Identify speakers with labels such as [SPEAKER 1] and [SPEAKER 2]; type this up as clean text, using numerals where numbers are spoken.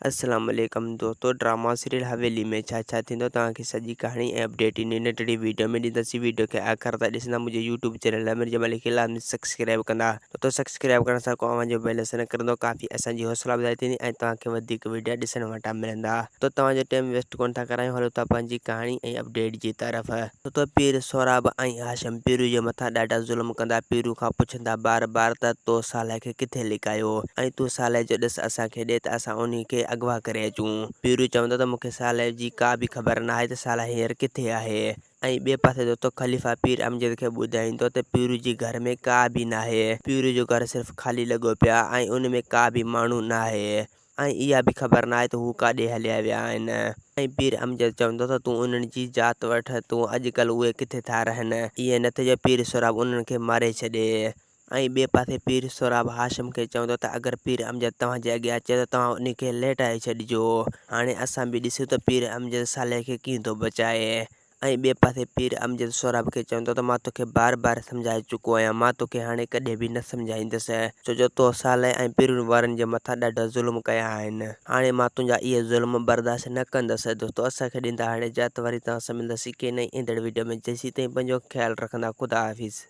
[SPEAKER 1] اسلام عليڪم دوستو ڊراما سيريل حويلي ۾ ڇا ڇا ٿيندو توهان کي سڄي ڪهاڻي ۽ اپڊيٽ ان ننڍڙي ويڊيو ۾ ڏينداسين ويڊيو کي آخر تائين ڏسندا منهنجي يوٽيوب چينل امير جمالي کي لازمي سبسڪرائب ڪندا دوستو سبسڪرائب ڪرڻ سان ڪو اوهان جو بيلنس نه ڪرندو ڪافي اسان جي حوصلا افزائي ٿيندي ۽ توهان کي وڌيڪ ويڊيا ڏسڻ وٽان ملندا تو توهان جو ٽيم ويسٽ ڪون ٿا ڪرايون هلو ٿا پنهنجي ڪهاڻي ۽ اپڊيٽ جي طرف. ته پير سهراب ۽ هاشم پيرو جي مٿان ڏاڍا ظلم ڪندا پيرو کان پڇندا بار بار ته تو صالح کي ڪٿي لڪايو ۽ تون صالح جو ڏس اسان کي ڏي ته اسان انهي کي اغوا ڪري اچون. پيرو چوندو ته مون کي صالح جي ڪا به خبر ناهي ته صالح هينئر ڪٿي آهي ۽ ٻئي پاسي دوستو خليفه پير امجد کي ٻڌائيندو ته پيرو جي گهر ۾ ڪا به ناهي پيرو جو گهر صرف خالي لڳو پيو آهي ۽ ان ۾ ڪا به ماڻهو ناهي. ۽ اها به خبر ناهي ته هو ڪاڏي هليا ويا آهن. ۽ پير امجد چوندو ته تون انهن جي ذات وٺ، تون اڄڪلهه اهي ڪٿي ٿا رهن؟ ائين نه ٿئي جو پير سهراب انهن کي ماري ڇڏي. ۽ ٻئي پاسي پير سهراب هاشم کي چوندو ته اگر پير امجد توهان جي اڳيان اچي ته توهان انهي کي ليٽائي ڇڏجو. هاڻي اسان به ڏسون ته پير امجد صالح کي ڪيئن ٿو بچائي. ۽ ٻئي پاسي پير امجد سهراب کي چوندو ته مان توکي بار بار سمجهائي چڪو آهيان، مان توکي هاڻي ڪڏهن به نه سمجهائيندس، ڇو جو تو صالح ۽ پيرن وارن جي مٿان ڏاڍا ظلم ڪيا آهن، هاڻي مان تنهنجا اهي ظلم برداشت نه ڪندس. دوستو اسان کي ڏيندا هاڻي اجازت وري توهان سان ملنداسين ڪنهن نئين ايندڙ وڊيو ۾ جيسين تائين پنهنجو خيال رکندا خدا حافظ.